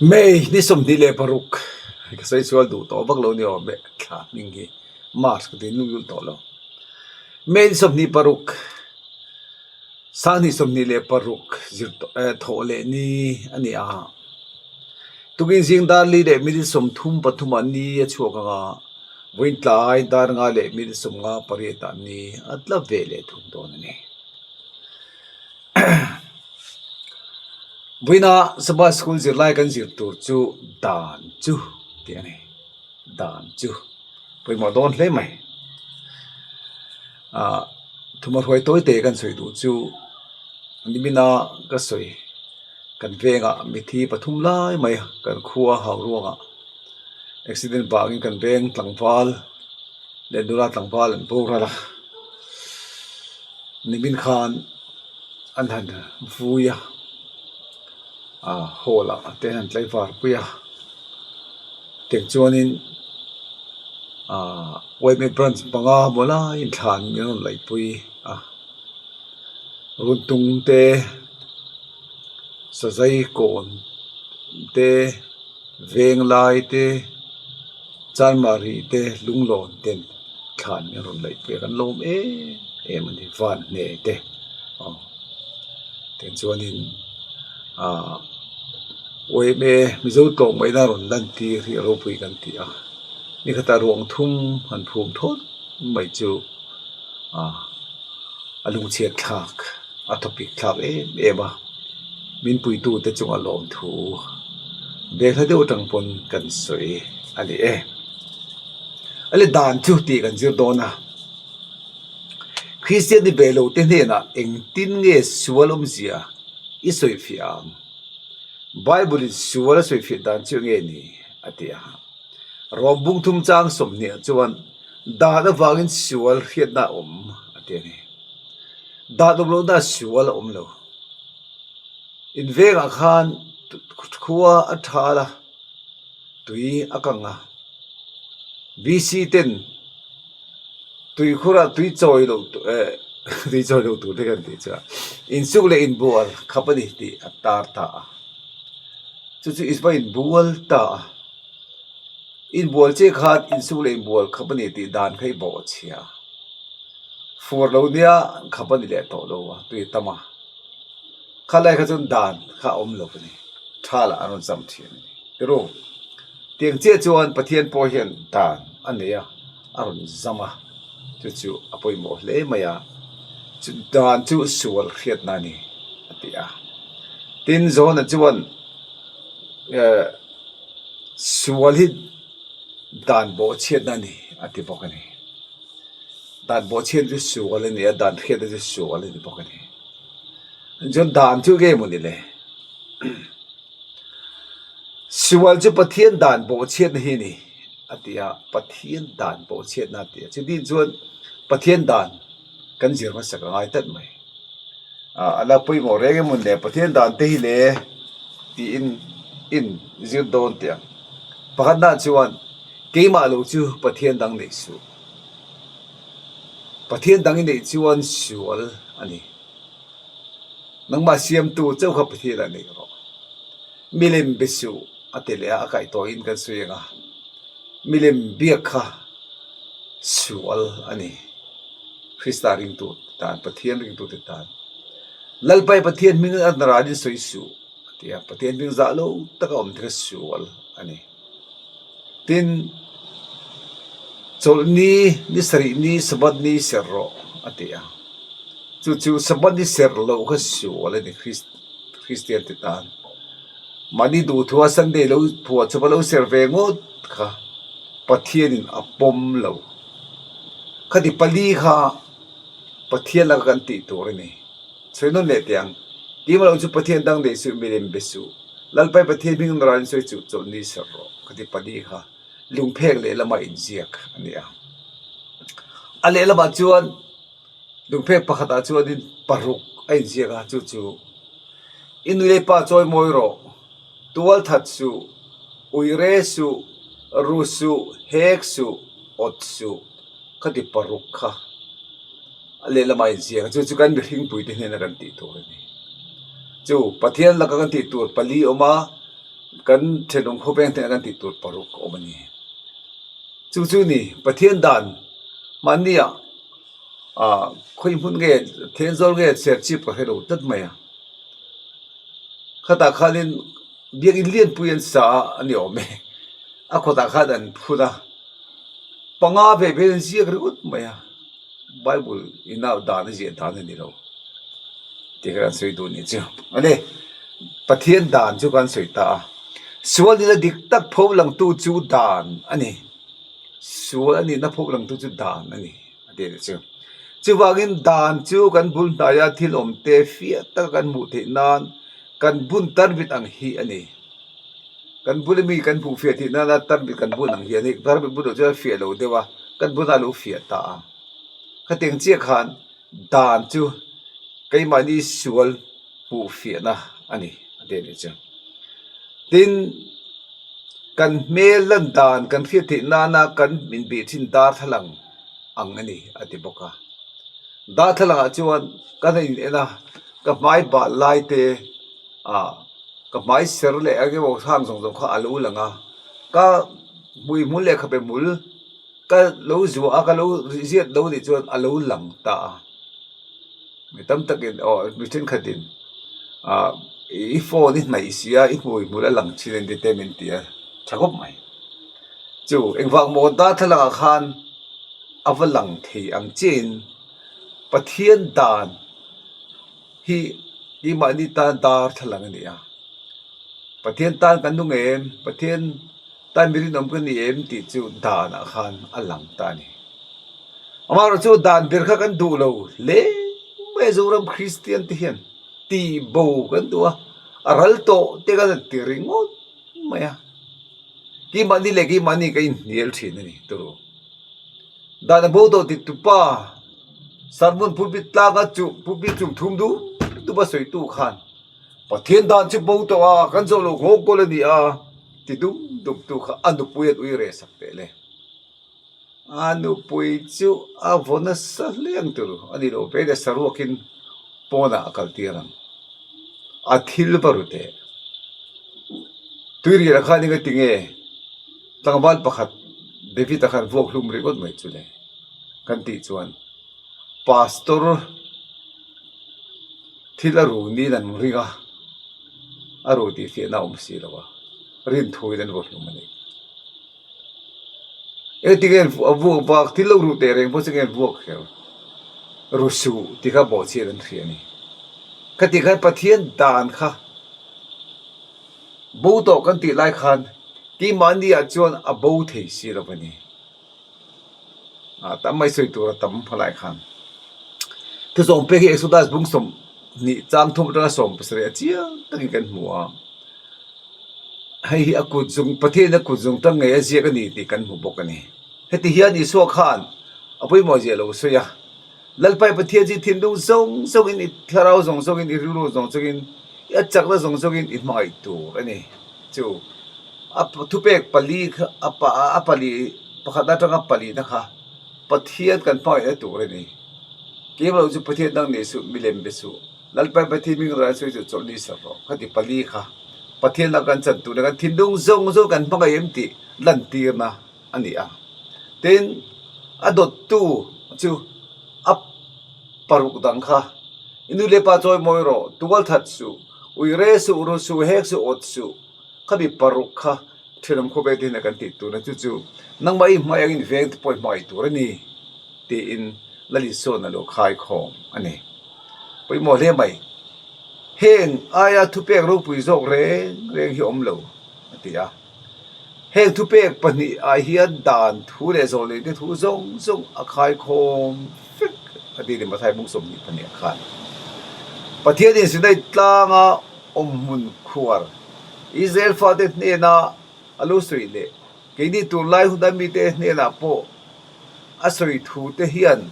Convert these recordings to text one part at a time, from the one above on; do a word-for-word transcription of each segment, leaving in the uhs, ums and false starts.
May ni sawmhni le paruk. Ka sawi sual duh tawh bak lo ni awm e, thla hming hi. March ka ti nung duh tawh lo. May ni sawmhni paruk. Sanghni sawmhni le paruk. Zir tawh, eh, thawhlehni a ni a. Tukin zing dar li le minute sawmthum pathum a ni a chhuak ang a. Vawiin tlai dar nga le minute sawmnga pariet a ni a tla ve leh thung dawn a nih. Vawiina Sabbath School zirlai kan zir tur chu dan chu ti a nih. Dan chu. Pawimawh dawn hle mai. A, thumarhuai tawite kan sawi duh chu nimina ka sawi. Kan venga mithi pathum lai mai kan khua Hauruanga accident bangin kan veng tlangval le nula tlangval an boral a. Nimin khan an han vui a, a, hall-a te han tlaivar pui a. Tieng chuanin, a, Y M A branch panga mawla inthlan min rawn laipui a. Runtung te, Sazaikawn te, Venglai te, Chanmari te, Lunglawn ten thlan min rawn laipui a, kan lawm em em a ni, Vanhne te. Aw. Tichuanin, a, Y M A Mizo tlawmngaihna rawn lantir hi a ropui kan ti a. Ni khata ruang thum han phum thawt mai chu, a, a lungchhiat thlak, a thawpik thlak em em a. Min puitute chunga lawmthu belhla deuh aṭang pawn kan sawi a ni e. A le dan chu tih kan zir dawn a. Kristian ni ve lo te hnenah engtin nge sual awmzia i sawi fiah ang? Bible-in sual a sawi fiah dan chu enge ni? A ti a. Rom bung thum chang sawmhnih chuan dan avangin sual hriatna a awm a ti a ni. Dan awm lohna sual a awm lo. In vengah khan khua a ṭhal a, tui a kang a. V C ten tui khura tui chawi lo tu, eh, tui chawi lo tur te kan tih chu a. Insuk leh inbual khap a ni tih a tar ta a. Chu chu i va inbual ta a. Inbual che khan insuk leh inbual khap a ni tih dan kha i bawhchhia. Fur lo nia, khap a ni leh tawh lo a, tui tam a. Kha lai kha chuan dan kha awm lo a ni. Ṭhal a an rawn zam ṭhin a ni. Ti ru. Tiang chiah chuan Pathian pawh hian dan a nei a, a rawn zam a. Chu chu a pawimawh hle mai a. Chu dan chu sual hriatna a ni, a ti a. Tin, Johana chuan, eh, sual hi dan bawhchhiatna a ni, a ti bawk a ni. Dan bawhchhiat chu sual a ni a, dan hriatna chu sual a ni bawk a ni. Chuan dan chu enge maw ni le? Sual chu Pathian dan bawhchhiatna hi ni, a ti a, Pathian dan bawhchhiatna a ti a. Chu din chuan Pathian dan kan zir hmasak a ngai tlat mai. A, a la pawimawh reng em un le, Pathian dan te hi le, tiin in zir dawn teh ang. Pakhatna chuan, keimah lo chu Pathian dang nei suh. Pathian dang i neih chuan sual a ni. Nangmah siamtu chauh kha Pathian a nei rawh. Milem be suh a ti leh a, a kaihtawiin kan sawi ang a. Milem biak kha sual a ni. Krista ringtu tan, Pathian ringtu te tan. Lalpa Pathian hming a naranin sawi suh a ti a. Pathian hming zah lo taka awm te kha sual a ni. Tin, chawlhni, ni sarih ni, Sabbath ni ser rawh a ti a. Chu chu Sabbath ni ser lo kha sual a ni Krist-, Kristian te tan. Mahni duhthua Sunday lo phuah chhup a lo ser ve ngawt kha Pathianin a pawm lo. Khati pali kha Pathian laka kan tih tur a ni. Sawi nawn leh teh ang. Keimah lo chu Pathian dang nei suh, milem be suh. Lalpa Pathian hming naranin sawi suh, chawlhni ser rawh. Khati pali kha lungphek lehlamah inziak a ni a. A lehlamah chuan lungphek pakhatah chuanin paruk a inziak a, chu chu, i nu le pa chawimawi rawh, tualthat suh, uire suh, ru suh, hek suh, awt suh, khati paruk kha a lehlamah inziak a, chu chu kan mihringpui te hnena kan tih tur a ni. Chu Pathian laka kan ti tur pali a um a, kan ṭhenawm khawveng te kan ti tur paruk a um a nih. Chu chu ni, Pathian dan, mani a, a, khawi hmun nge, thenzawr nge, ser chi ka hre lo tlat mai a. Khata khanin biak in lian pui an sa a ni awm e. A khawta khan an phun a. Panga ve ve an ziak ringawt mai a. Bible in a dan a ziak dan a ni lo. Ti kha kan sawi duh ni chu. A ni, Pathian dan chu kan sawi ta a. Sual nina dik tak pho langtu chu dan a nih. Sual a nina pho langtu chu dan a nih. A ti chu. Chuvangin dan chu kan bul hnaia thil awm te fiah tak kan hmuh theih nan kan bun tarmit ang hi a nih. Kan bul mi kan hmuh fiah theih nana tarmit kan bun ang hi a nih. Tarmit bun lo chu a fiah lo deu a. Kan bun a lo fiah ta a. Khatiang chiah khan dan chu keimahni sual hmuh fiahna a nih. A ti ni chu. Tin, kan hmel lan dan kan hriat theih nana kan min bih ṭhin darthlalang ang a nih, a ti bawk a. Darthlalangah chuan kan in en a, ka hmai bal lai te, a, ka hmai ser leh a nge maw hang zawng zawng kha a lo lang a. Ka hmui hmul leh ka be hmul, ka lo zuah a, ka lo ziat lo nih chuan a lo lang ta a. Mi tam takin, aw, mi ṭhenkhatin, a, i phone i hnaih si a, i hmui hmul a lang ṭhin a ni tih te min ti a, ṭha khawp mai. Chu, engvak maw darthlalangah khan a va lang thei ang chiahin, Pathian dan hi keimahni tan darthlalang a ni a. Pathian tan kan nung em, Pathian tan mi rinawm kan ni em tih chu danah khan a lang ta a ni. Amaherawhchu dan ber kha kan duh lo, le mai Zoram Kristian te hian ti bo kan duh a, a ral tawh te kan ti ringawt mai a. Keimahni leh keimahni kan inhnial ṭhin a ni, turu. Dan a bo tawh ti tu pa, sermon pulpit tlanga chu, pulpit chung thum dum dum a sawitu khan, Pathian dan chu bo tawh a, kan zawh lo nghawk kawl a ni a, ti dum dum tu kha a nupui an ui reh sak teh le. A nupui chu a vawn a sa hle ang turu, a ni lo, pe le saruakin pawnah a kal tir ang. A thil va ru teh. Tuiriah khan i nga ti nge, tlangval pakhat, David a khan vuak hlum ringawt mai chu le. Kan tih chuan, Pastor thil a ru niin an ring a, a ru tih fiahna awm si lo a, rin thuin an va hlum a ni. Engtin nge a vuak vak thil lo ru teh reng pawh chu nge an vuak kher? Ru suh tih kha bawhchhiat an hria a ni. Khati khan Pathian dan kha bo tawh kan tih lai khan, keimahniah chuan a bo thei si lo a ni. A tam mai sawi tur a tam hma lai khan. Thuzawm pek hi Exodus bung sawmhnih chang thum aṭanga sawm pasarih a chiang takin kan hmu a. Hei hi a kut zung, Pathian a kut zung ṭang ngei a ziak a ni tih kan hmu bawk a ni. Heti hian Isua khan a pawimawh zia lo sawi a. Lalpa i Pathian chu i thinlung zawng zawngin, i thlarau zawng zawngin, i rilru zawng zawngin, i a chakna zawng zawngin i hmangaih tur a ni. Chu a p-, thupek pali kha, a pa, a pali, pakhatna aṭanga palina kha Pathian kan hmangaihna tur a ni. Keimah lo chu Pathian nang ni suh, milem be suh. Lalpa Pathian hming ran suh chu chawlh ni sa rawh. Khati pali kha Pathian la kan chan turna kan thinlung zawng zawng kan hmangaih em tih lantirna a ni a. Tin, a dawttu chu a paruk dang kha, i nu le pa chawimawi rawh, tual that suh, uire suh, ru suh, hek suh, awt suh, kha mi paruk kha ṭhenawm khawveng te hian kan tih turna chu chu, nangmah i hmai angin veng te pawh i hmangaih tur a ni, tiin Lal Isuan a lo khai khawm a ni. Pawimawh hle mai. Heng aia thupek ropui zawk reng reng hi awm lo, a ti a. Heng thupek pahnih ah hian dan thu leh zawlnei te thu zawng zawng a khai khawm vek a ti ni, Mathai bung sawmhnih pahnih khan. Pathianin Sinai tlanga awmhmun khuar Israel fate hnena a lo sawi leh, keini tunlai huna mite hnenah pawh a sawi thu te hian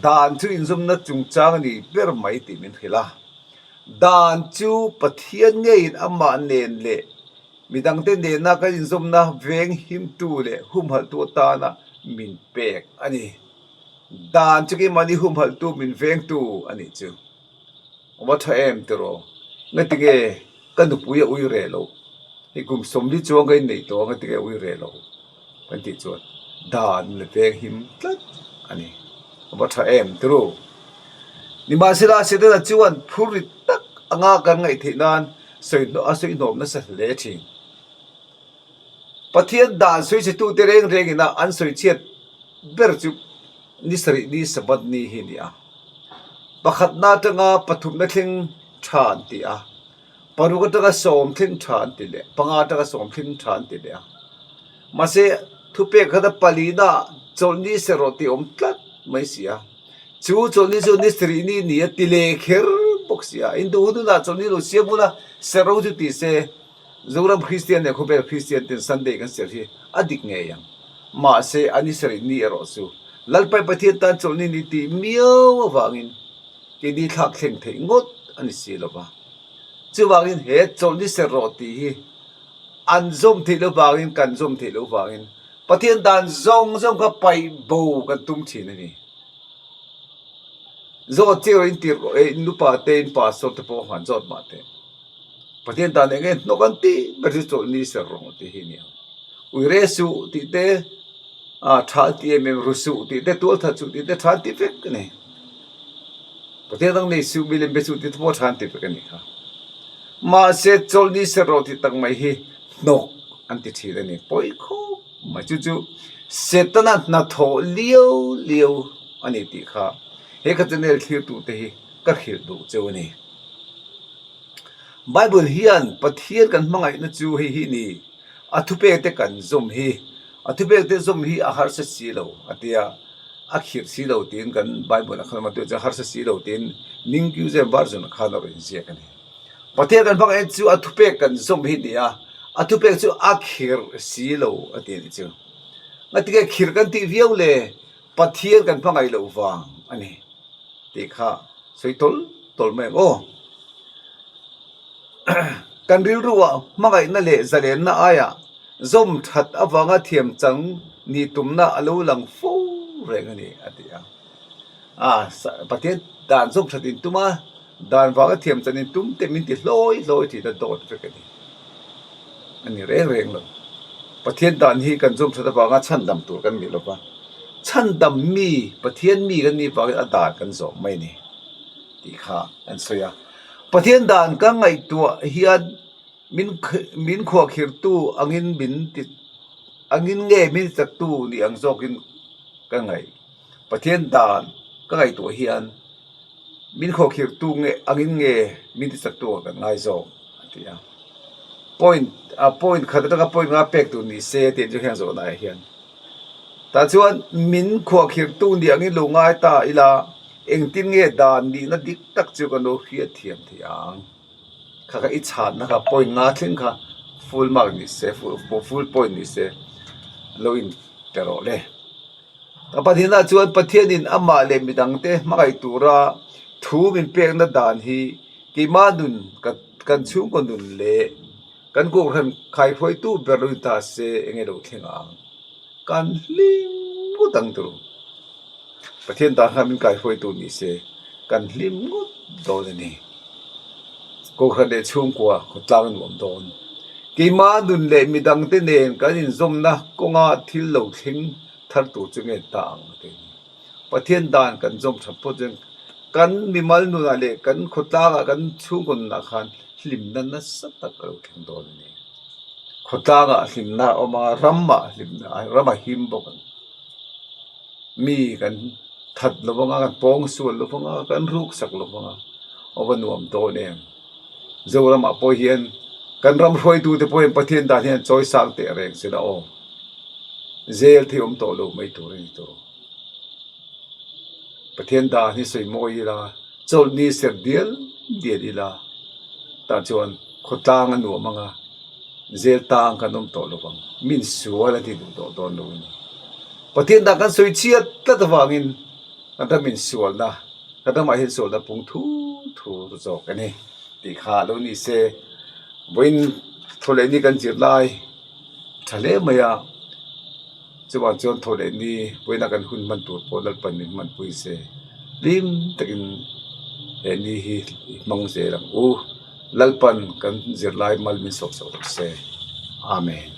dan chu inzawmna chungchang a ni ber mai tih min hrilh a. Dan chu Pathian ngeiin amah nen leh midangte nena kan inzawmna veng himtu leh humhalhtu atana min pek a ni. Dan chu keimahni humhalhtu min vengtu a nih chu. Awm a ṭha em tiraw? Ngatinge ka nupui a ui re lo. Hi kum sawmli chuong ka innei tawh, ngatinge ui re lo. Kan ti chuan dan le veng him tlat a ni. A va ṭha em turu. Nimahsela, Setana chuan phur ri tak anga kan ngaih theih nan sawi, a sawi hnawm nasa hle ṭhin. Pathian dan sawi chhe tute reng rengin an sawi chhiat ber chu ni sarih ni Sabbath ni hi ni a. Pakhatna aṭanga pathumna thleng ṭha an ti a. Paruk aṭanga sawm thleng ṭha an ti leh, panga aṭanga sawm thleng ṭha an ti leh a. Mahse, thupek khata palina chawlhni ser rawh ti awm tlat mai si a. Chu chawlhni chu ni sarih ni ni a ti leh kher bawk si a. Induh hun hunah chawlhni lo siam ula, ser ro chu ti se, Zoram Kristian le khawvel Kristian ten Sunday kan ser hi a dik ngei ang. Mahse, a ni sarih ni erawh chu Lalpa Pathian tan chawlhni ni ti miau avangin keini thlak thleng theih ngawt a ni si lo va. Chuvangin he chawlhni ser rawh ti hi an zawm theih loh vangin, kan zawm theih loh vangin, Pathian dan zawng zawng kha paih bo kan tum ṭhin a ni. Zawt chieng rawh in tir, eh, in nupa te, in pastor te pawh han zawt mah te. Pathian dan eng nge hnawk an ti ber chu chawlhni ser rawh ti hi ni ang. Uire suh tih te, a, ṭha an ti em em, ru suh tih te, tualthat suh tih te, ṭha an ti vek a ni. Pathian dang nei suh, milem be suh tih te pawh ṭha an ti vek a ni kha. Mahse, chawlhni ser rawh tih tak mai hi hnawk an ti ṭhin a ni. Pawi khawp mai chu chu Setana hnathawh liau liau a ni tih kha he ka channel thlirtute hi ka hrilh duh cheu a ni. Bible hian Pathian kan hmangaihna chu hei hi ni, a thupek te kan zawm hi, a thupek te zawm hi a harsa si lo, a ti a, a khirh si lo tiin kan Bible-a khan a tu chu harsa si lo tiin New King James Version-a khan a rawn inziak a ni. Pathian kan hmangaih chu a thupek kan zawm hi ni a, a thupek chu a khirh si lo a ti ni chu. Ngatinge khirh kan tih viau le, Pathian kan hmangaih loh vang a ni tih kha sawi tawl tawl mai ang aw. Kan rilru a hmangaihna leh zalenna aia zawm ṭhat avanga thiam chang ni tumna a lo lang fo reng a ni, a ti a. A, sa-, Pathian dan zawm ṭhat in tum a, dan vanga thiam chang in tum te min ti hlawi hlawi ṭhin a dawt vek a ni. A ni reng reng lo. Pathian dan hi kan zawm ṭhat avanga chhandam tur kan ni lo va. Chhandam mi, Pathian mi kan ni vangin a dan kan zawm mai ni tih kha kan sawi a. Pathian dan ka ngaihtuah hian min kh-, min khuahkhirtu angin min ti, angin nge min ti chaktu ni ang zawkin ka ngaih. Pathian dan ka ngaihtuah hian min khuahkhirtu nge, angin nge min ti chaktu ang kan ngai zawk, a ti a. Point, a point khat aṭanga point nga pek tur ni se, tih chu hian zawhna ah hian. Tah chuan min khuahkhirtu ni angin lo ngai ta ila, engtin nge dan nihna dik tak chu kan lo hriat thiam thei ang. Kha kha i chhanna kha point nga thleng kha full mark ni se, full, full point ni se, lo in pe rawh le. A pahnihna chuan Pathianin amah leh midangte hmangaih tura thu min pekna dan hi keima nun ka, kan chhungkaw nun leh kan kohhran khaihruaitu ber lo in ta se eng nge lo thleng ang. Kan hlim ngawt ang turu. Pathian dan kha min khaihruaitu ni se kan hlim ngawt dawn a ni. Kohhran leh chhungkua khawtlang nuam dawn. Keima nun leh midangte nen kan inzawmna kawnga thil lo thleng thar tur chu nge ta ang a ti. Pathian dan kan zawm ṭhat phawt chuan kan mimal nunah leh kan khawtlangah kan chhungkaw nunah khan hlimna nasa tak a lo thleng dawn a ni. Khawtlangah hlimna a awm a, ramah hlimna, ramah him bawk a ni. Mi kan that lo vanga, kan pawng sual lo vanga, kan ruk sak lo vanga, a va nuam dawn em. Zoramah pawh hian kan ram hruaitute pawh hian Pathian dan hian chawisang teh reng sela aw. Jail thei awm tawh lo mai tur a ni tawh. Pathian dan hi sawi mawi ila, chawlhni ser dial dial ila, tah chuan khawtlang a nuam anga, jail tang kan awm tawh lo vang, min sual a ti duh tawh dawn lo a ni. Pathian dan kan sawi chhiat tlat avangin kan ram min sualna, kan ramah hian sualna pung thur thur zawk a ni tih kha lo ni se. Vawiin thawlehni kan zir lai ṭha hle mai a. Chuvang chuan thawlehni vawiina kan hun hman tur pawh Lalpan min hmanpui se. Hlim takin he ni hi i hmang zel ang u. Lalpan kan zirlai mal min suoksak raw se. Amen.